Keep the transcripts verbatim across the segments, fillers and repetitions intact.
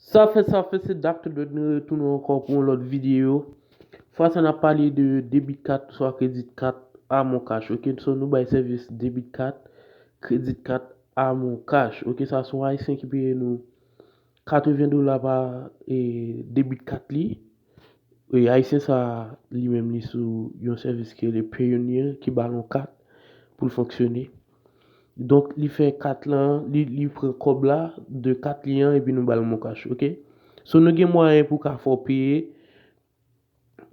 Sa fè, sa fè, se Doctor Dread, nou retounen ankò pou yon lòt videyo. Fwa sa n ap pale de debit card oswa credit card a Moncash, ok? So nou bay sèvis debit card, credit card a Moncash, ok? Sa se yon Ayisyen ki peye nou katreven dola pa e, debit card li. E Ayisyen sa li menm li sou yon sèvis ki rele Payoneer ki ba l yon kat pou l fonksyone. Donk li fè kat lan, li, li pran kòb la de kat li an epi nou ba l Moncash, ok? So nou gen mwayen pou ka fè w peye,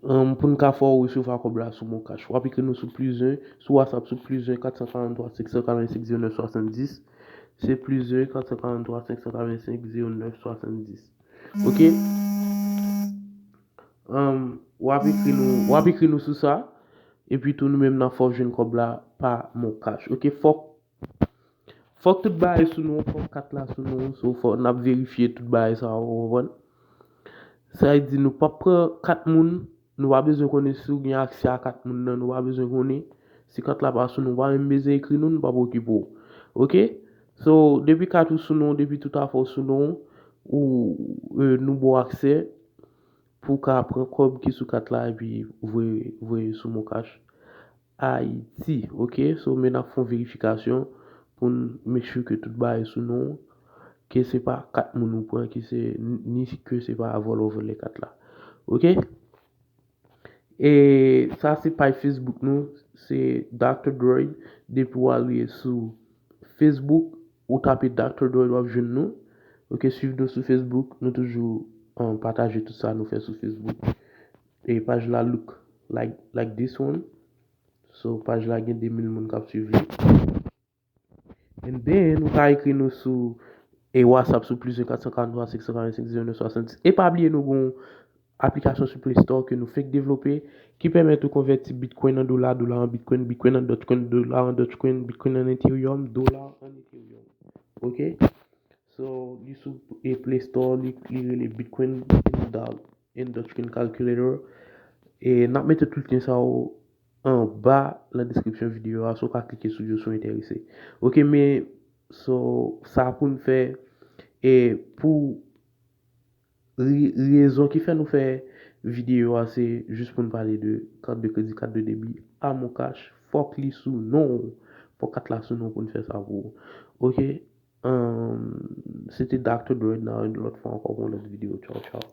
um, pou n ka fè w resevwa kòb la sou Moncash. W ap ekri nou sou plis en, sou WhatsApp sou plis en kat san karanntwa senk san katrennsenk zewo nèf swasanndis. Se plis en kat san karanntwa senk san katrennsenk zewo nèf swasanndis. Ok? Um, w ap ekri nou, w ap ekri nou sou sa. Epi tou nou menm n ap fè w jwenn kòb la pa Moncash. Ok, fòk fòk tout bagay sou nou, fòk kat la sou nou. So fòk n ap verifye tout bagay sa yo, ou konprann? Sa vle di nou p ap pran kat moun, nou pa bezwen konnen si w gen aksè a kat moun nan, nou pa bezwen konnen. Si kat la pa sou nou, ou pa menm bezwen ekri nou, nou p ap okipe w. Ok? So depi kat ou sou nou, depi tout afè w sou nou, ou, e, nou ba w aksè pou w ka pran kòb ki sou kat la epi voye, voye sou Moncash Ayiti, ok? So men n ap fè yon verifikasyon pou n make sure ke tout bagay sou non, ke se pa kat moun ou pran, ke se ni ke se pa vòlè w vòlè kat la. Ok? E sa se paj Facebook nou, se Doctor Droid. Depi w ale sou Facebook, ou tape Doctor Droid, w ap jwenn nou. Ok, swiv nou sou Facebook, nou toujou, um, pataje tout sa nou fè sou Facebook. E paj la look like, like this one. So paj la gen de mil moun k ap swiv li. And then ou ka ekri nou sou e WhatsApp sou plis en kat san karanntwa senk san karannsèk zewo nèf swasanndis. E pa bliye nou gon aplikasyon sou Play Store ke nou fenk devlope ki pèmèt ou konvèti Bitcoin an dola, dola an Bitcoin, Bitcoin an Dogecoin, dola an Dogecoin, Bitcoin an Ethereum, dola an Ethereum. Ok? So li sou e Play Store, li, li rele Bitcoin and Dog and Dogecoin Calculator. E n ap mete tout lyen sa yo anba nan deskripsyon videyo a, so w ka klike sou yo si w enterese. Ok, men so sa pou n fè, e pou re- rezon ki fè nou fè videyo a, se jis pou n pale de kat de kredi, kat de debi a Moncash. Fòk li sou non w, fòk kat la sou non w pou n fè sa pou ou. Ok? Um, se te Doctor Droid, nan yon lòt fwa ankò pou yon lòt videyo. Tchaw, tchaw.